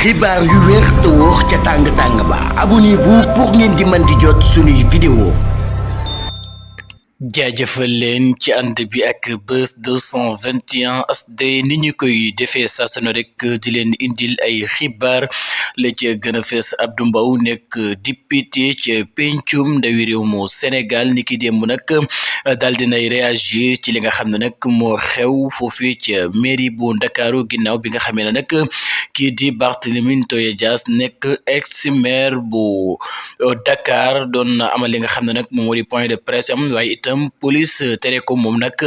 xibaar yu wér te wóor ca tàng ba abonnez-vous pour ngeen di mën di jot suñuy vidéo. jaajëfal leen ci ànd bi ak Buzz 221 HD ni ñu koy defee saa su ne rek di leen indil ay xibaar la ca gën a fees. Abdou Mbow nekk député ca pencum ndawi réew mu Sénégal ni ki démb nag daal dinay réagir ci li nga xam ne nag moo xew foofu ca mairie bu Ndakaaru ginnaaw bi nga xamee ne nag kii di Barthélémy Toye Dias nekk ex maire bu Dakar doon amal li nga xam ne nag moom moo di point de presse am waaye itam police tere ko moom nag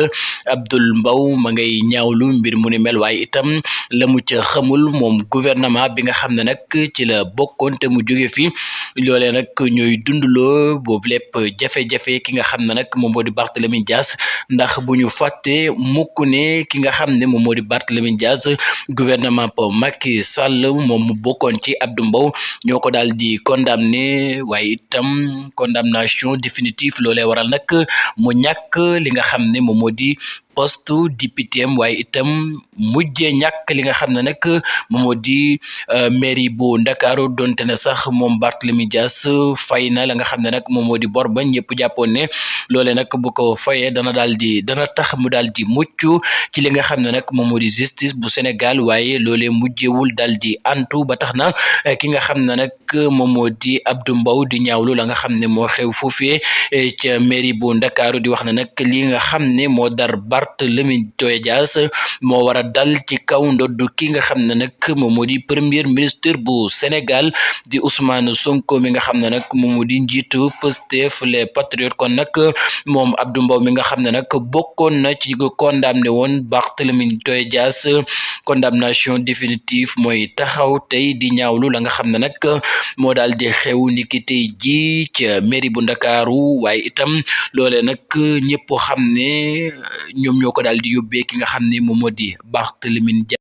Abdoul Mbow ma ngay ñaawlu mbir mu ni mel waaye itam la mu ca xamul moom gouvernement bi nga xam ne nag ci la bokkoon te mu jóge fi loolee nag ñooy dundloo boobu lépp jafe-jafe ki nga xam ne nag moom moo di Barthélémy Dias ndax bu ñu fàtte mukk ne ki nga xam ne moom moo di Barthélémy Dias gouvernement po Macky Sall moom mu bokkoon ci Abdou Mbow ñoo ko daal di condamné waaye itam condamnation définitive loolee waral nag mu ñàkk li nga xam ne moom moo di poste député am waaye itam mujjee ñàkk li nga xam ne nag moom moo di mairie bu Ndakaaru donte ne sax moom Barthélémy Dias fay na la nga xam ne nag moom moo di bor ba ñëpp jàppoon ne loole nag bu ko fayee dana tax mu daal di mucc ci li nga xam ne nag moom moo di justice bu Sénégal waaye loolee mujjewul daal di antu ba tax na ki nga xam ne nag moom moo di Abdou Mbow di ñaawlu la nga xam ne moo xew foofee ca mairie bu Ndakaaru di wax ne nag li nga xam ne moo dar Barthélémy Toye Dias moo war a dal ci kaw ndodd ki nga xam ne nag moom moo di premier ministre bu Sénégal di Ousmane Sonko mi nga xam ne nag moom moo di njiitu Pastef les patriotes kon nag moom Abdou Mbow mi nga xam ne nag bokkoon na ci condamné woon Barthélémy Toye Dias condamnation définitive mooy taxaw tey di ñaawlu la nga xam ne nag moo daal di xew ni ki tey ji ca mairie bu Ndakaaru waaye itam loole nag ñëpp xam ne ñoom ñoo ko daal di yóbbee ki nga xam ne moom moo di Barthélémy Dias